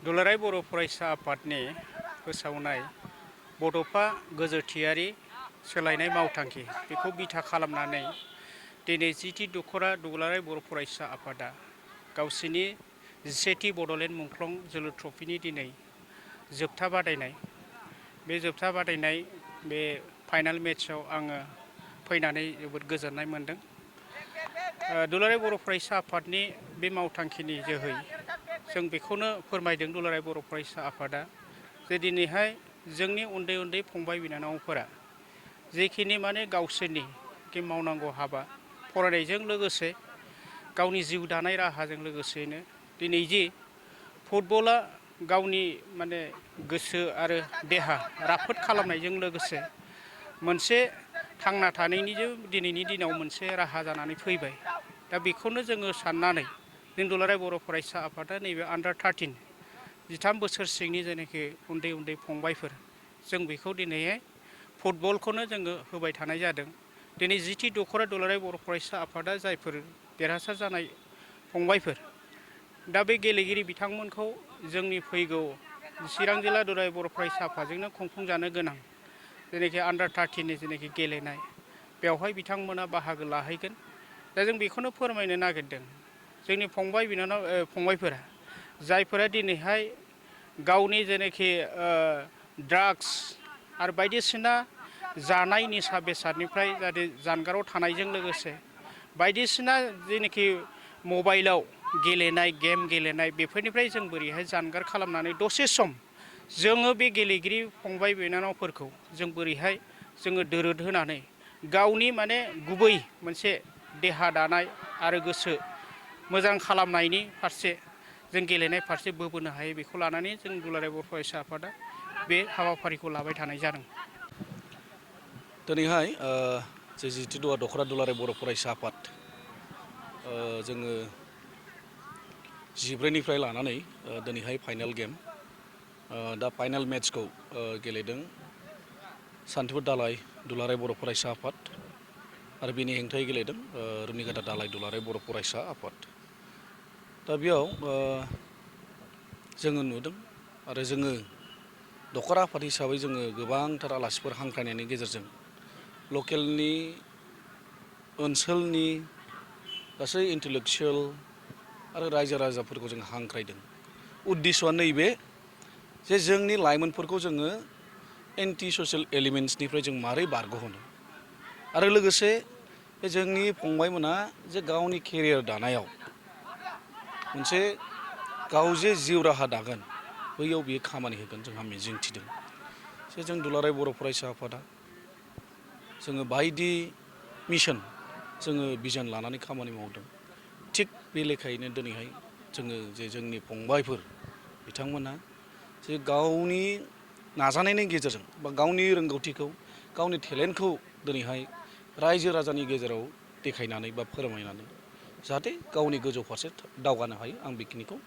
दुलाराय बर' फरायसा आफादनि फोसावनाय बड'फा गोजोरथियारि सोलायनाय मावथांखि बेखौ बिथा खालामनानै दिनै जिथि दख'रा दुलाराय बर' फरायसा आफादा गावसिनि 17थि बड'लेण्ड मुंख्लं जोलुर ट्रफिनि दिनै जोबथा बादायनाय बे जोबथा बादायनाय बे फाइनाल मेट्सआव आङो फैनानै जोबोद गोजोननाय मोन्दों। दुलाराय बर' फरायसा आफादनि बे मावथांखिनि जोहै जों बेखौनो फोरमायदों दुलाराय बर' फरायसा आफादा जे दिनैहाय जोंनि उन्दै उन्दै फंबाय बिनानावफोरा जेखिनि माने गावसोरनि मावनांगौ हाबा फरायनायजों लोगोसे गावनि जिउ दानाय राहाजों लोगोसेनो दिनै जि फुटबला गावनि माने गोसो आरो देहा राफोद खालामनायजों लोगोसे मोनसे थांना थानायनिजों दिनैनि दिनाव मोनसे राहा जानानै फैबाय। दा बेखौनो जोङो साननानै जों दुलाराय बर' फरायसा आफादा नैबे आन्डार 13 13 बोसोर सिंनि जेनाखि उन्दै उन्दै फंबायफोर जों बेखौ दिनैहाय फुटबलखौनो जोङो होबाय थानाय जादों। दिनै जिथि दख'रा दुलाराय बर' फरायसा आफादा जायफोर देरहासार जानाय फंबायफोर दा बे गेलेगिरि बिथांमोनखौ जोंनि फैगौ चिरां जिल्ला दुलाराय बर' फरायसा आफादजोंनो खुंफुंजानो गोनां जेनाखि आन्डार 13नि जेनाखि गेलेनाय बेवहाय बिथांमोना बाहागो लाहैगोन। दा जों बेखौनो फोरमायनो नागिरदों जोंनि फंबाय बिनानाव फंबायफोरा जायफोरा दिनैहाय गावनि जेनाखि ड्राग्स आरो बायदिसिना जानाय निसा बेसादनिफ्राय जाहाथे जानगाराव थानायजों लोगोसे बायदिसिना जेनाखि मबाइलाव गेलेनाय गेम गेलेनाय बेफोरनिफ्राय जों बोरैहाय जानगार खालामनानै दसे सम जोङो बे गेलेगिरि फंबाय बिनानावफोरखौ जों बोरैहाय जोङो दोरोद होनानै गावनि माने गुबै मोनसे देहा दानाय आरो गोसो मोजां खालामनायनि फारसे जों गेलेनाय फारसे बोबोनो हायो बेखौ लानानै जों दुलाराय बर' फरायसा आफादा बे हाबाफारिखौ लाबाय थानाय जादों। दिनैहाय जे जिथु दख'रा दुलाराय बर' फरायसा आफाद जोङो 10निफ्राय लानानै दिनैहाय फाइनाल गेम दा फाइनाल मेट्सखौ गेलेदों सान्तिपुर दालाय दुलाराय बर' फरायसा आफाद आरो बेनि हेंथायै गेलेदों रुनिकाटा दालाय दुलाराय बर' फरायसा आफाद। दा बेयाव जोङो नुदों आरो जोङो दख'रा आफाद हिसाबै जोङो गोबांथार आलासिफोर हांख्रायनायनि गेजेरजों लकेलनि ओनसोलनि गासै इन्टेलेक्सुवेल आरो रायजो राजाफोरखौ जों हांख्रायदों। उद्देश्यआ नैबे जे जोंनि लाइमोनफोरखौ जोङो एन्टि ससियेल एलिमेन्ट्सनिफ्राय जों मारै बारग'होनो आरो लोगोसे जोंनि फंबायमोना जे गावनि केरियार दानायाव मोनसे गाव जे जिउ राहा दागोन बैयाव बियो खामानि होगोन जोंहा मिजिंथिदों। जे जों दुलाराय बर' फरायसा आफादा जोङो बायदि मिशन जोङो बिजन लानानै खामानि मावदों। थिग बे लेखायैनो दिनैहाय जोङो जे जोंनि फंबायफोर बिथांमोना जे गावनि नाजानायनि गेजेरजों बा गावनि रोंगौथिखौ गावनि टेलेन्टखौ दिनैहाय रायजो राजानि गेजेराव देखायनानै बा फोरमायनानै जाहाथे गावनि गोजौ फारसे दावगानो हायो आं बेखिनिखौ